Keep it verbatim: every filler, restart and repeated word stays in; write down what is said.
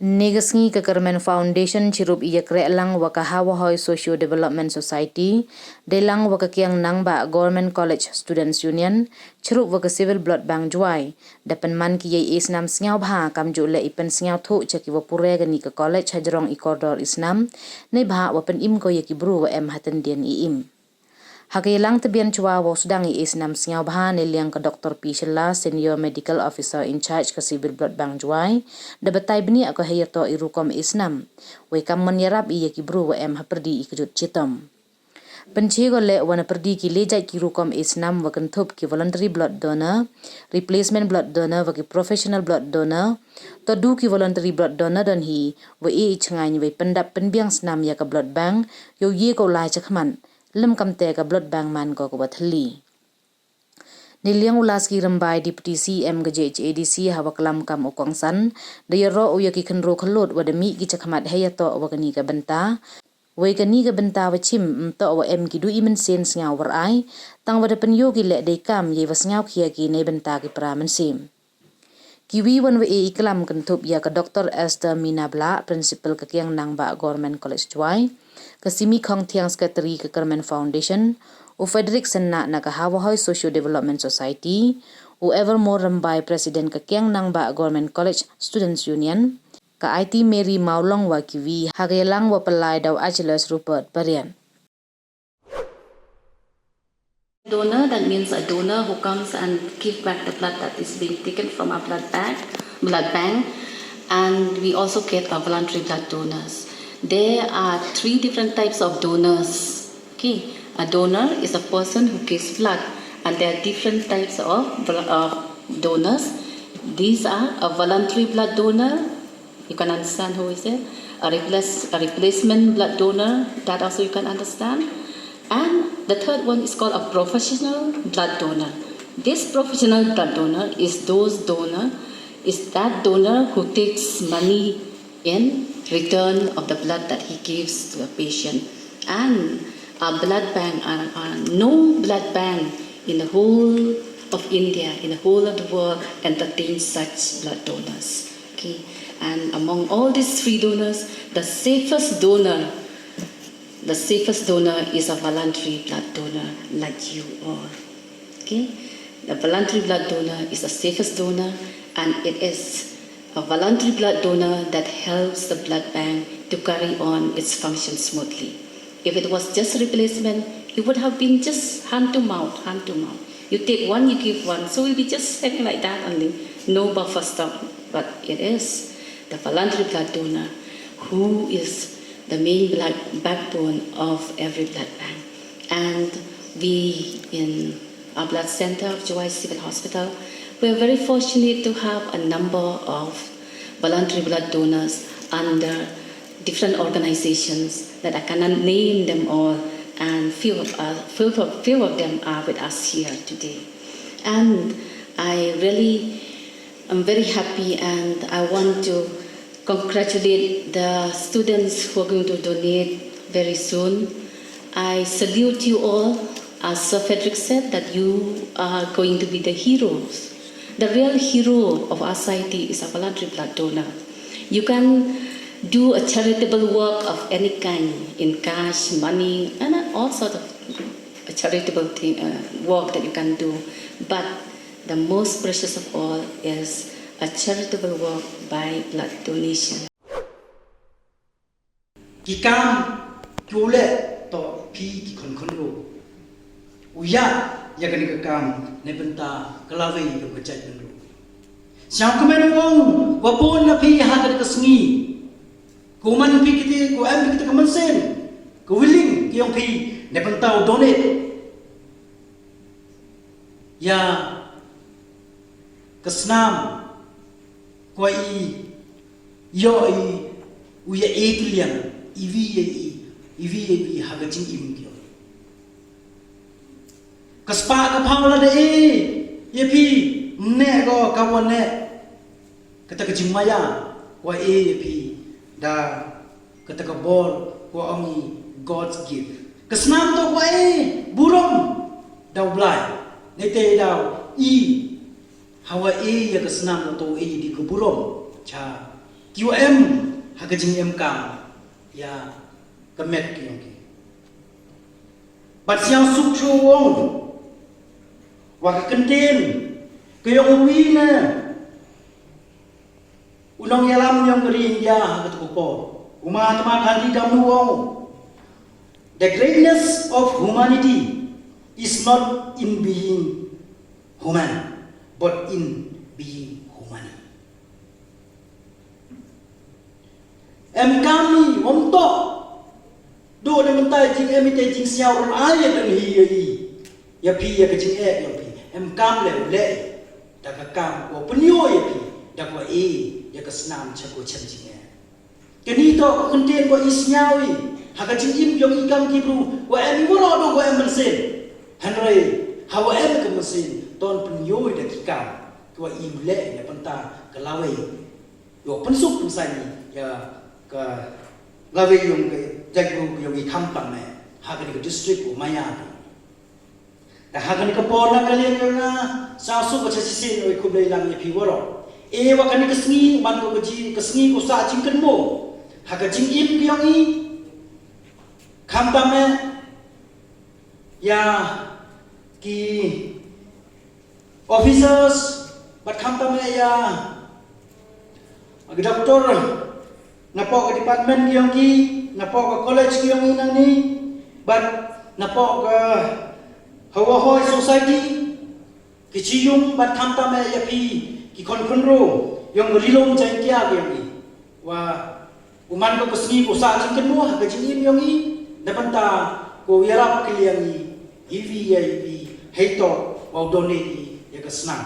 Ynne ka sngi ka Kyrmen Foundation chirup i yakrehlang wa ka Hawahoi Socio Development Society, deilang wa ka Kiang Nangbah Government College Students Union, chirup wa ka Civil Blood Bank Jowai, da pynman ki yei e snam sngewbha kamjooh leh i pynsngewthuh cha ki wa pure kani ka college hajrong i kordor i snam, neibhah wa pynim ko ya ki bru wa em ha tyndien i im. Ha ka yalang tbian chwa wow sdang i e snam sngewbha, neiliang ka Doctor P Shylla, Senior Medical Officer in Charge ka Civil Blood Bank Jowai, da batai bniah ko heiyatoh i rukom e snam, wei kammon yarap i ya ki bru wa em hapyrdi i kjut chitom. Pynche ko leh wa napyrdi ki le jait ki rukom e snam wa kynthup ki voluntary blood donor, replacement blood donor wa ki professional blood donor. To du ki voluntary blood donor don hi wa e i chngaiñ wei pyndap pynbiang snam ya ka blood bank, yow ye ko u lai chakhmat, lym kamte ka blood bank man ko ka wa thylli. Neiliang u Laski Rymbai, Deputy C M ka J H A D C, ha wa klam kam u kongsan, da yaroh u ya ki khynroo khyllood wa da mih ki chakhmat heiyatoh wa kani ka bynta. Wei kani ka bynta wa chim, ym toh wa em ki du i mynsiem sngew warai, tang wa da pynyoh ki leh dei kam yei wa sngewkhia ki neibynta ki para mynsiem. Kiwi wan wa e i klam kynthup ya ka Doctor Esther Mina Blah, Principal ka Kiang Nangbah Government College Jowai, ka Simi Khongthiang, Secretary ka Kyrmen Foundation, u Frederick Synnah na ka Hawahoi Socio Development Society, u Evermore Rymbai, President ka Kiang Nangbah Government College Students Union, ka Aiti Mary Mawlong wa kiwi. Ha ka yalang wa pynlai da u Achilles Rupert Parian. Donor, that means a donor who comes and give back the blood that is being taken from our blood bank, blood bank. And we also get our voluntary blood donors. There are three different types of donors. Okay, a donor is a person who gives blood, and there are different types of vol-, of donors. These are a voluntary blood donor, you can understand who is it. A replace-, a replacement blood donor, that also you can understand. And the third one is called a professional blood donor. This professional blood donor is those donor, is that donor who takes money in return of the blood that he gives to a patient. And our blood bank, are, are no blood bank in the whole of India, in the whole of the world, entertains such blood donors. Okay, and among all these three donors, the safest donor, the safest donor is a voluntary blood donor like you all. Okay, the voluntary blood donor is the safest donor, and it is a voluntary blood donor that helps the blood bank to carry on its function smoothly. If it was just a replacement, it would have been just hand to mouth, hand to mouth. You take one, you give one. So we'll be just having like that only, no buffer stock. But it is the voluntary blood donor who is the main blood backbone of every blood bank. And we in our blood center of Jowai Civil Hospital, we are very fortunate to have a number of voluntary blood donors under different organizations that I cannot name them all, and few of, uh, few of, few of them are with us here today. And I really am very happy, and I want to congratulate the students who are going to donate very soon. I salute you all. As Sir Frederick said, that you are going to be the heroes. The real hero of our society is a voluntary blood donor. You can do a charitable work of any kind, in cash, money, and all sort of a charitable thing, uh, work that you can do. But the most precious of all is a charitable work by blood donation. Ki kam, ki u leh, toh phi ki khon khon ru. U ya, ya kani ka kam, neibynta ka lawei ka jait bynru. Sngewkmen u ong, wa bun na phi ha kani ka sngi. Ko man phi kiti, ko em phi kiti ka mynsiem, ka willing ki yong phi, neibynta u donate ya ka snam, ko i, yo i, u ya e ki liang, i wi ya i, i wi ya i wi ha ka jingim ki yong. Ka spah ka phaw lada e ya phi, ne ko ka wa ne. Kata ka jingmaya, ko e ya phi, da kata ka bor, ko ong i God's gift. Ka snam toh ko e burom da u Blai. Neite da i, hawa e ya ka snam toh e di ka burom cha Ki wa em ha ka jingem kam ya ka met ki yong ki. Bad sñiaw suk chu wong wa ka kyntien ka yong u wi ne u nongyalam yong ka ri India ha ka tu ka por. U Mahatma Gandhi kam u ong, "The greatness of humanity is not in being human, but in being humane." Em kam i wom to do na mynta i jingem i te jingsñiaw ron ai ya dang hi ya i ya phi ya ka jingeh yong phi. Em kam le u leh da ka kam ko pynyoh ya phi da ko e ya ka snam cha ko chem jingeh. Kani to ka kyntien ko i sñiaw i ha ka jingim yong i kam ki bru wa em i waroh do wa em mynsiem. Hynrei ha wa em ka mynsiem ton pynyoh i da ki kam ki wa i u leh ya pynta ka lawei. Yow pynsuk pynsani ya ka lawei yong ka jaitbru yong i Khamtam eh ha kani ka district u Maya. Da ha kani ka por na ka liang yong nga, sñiaw suk ka cha chisien, oi khublei lang ya phi waroh. E wa kani ka sngi man ko ka ji ka sngi ko sah jingkynmaw ha ka jingim ki yong i Khamtam eh ya ki officers, bad khamtam eh ya ki doctor, napoh ka department ki yong ki, napoh ka college ki yong i nang ni, bad napoh ka Hawa Hoi Society, ki chi yung, bad khamtam eh ya phi ki khon khynro yong ka Ri-loom Jaiñtia ki yong i. Wa u man ko ka sngi ko sah jingkynmaw ha ka jingim yong i, da bynta ko yarap ki liang i, iwi ya iwi, hei to wa u donate i ya ka snam.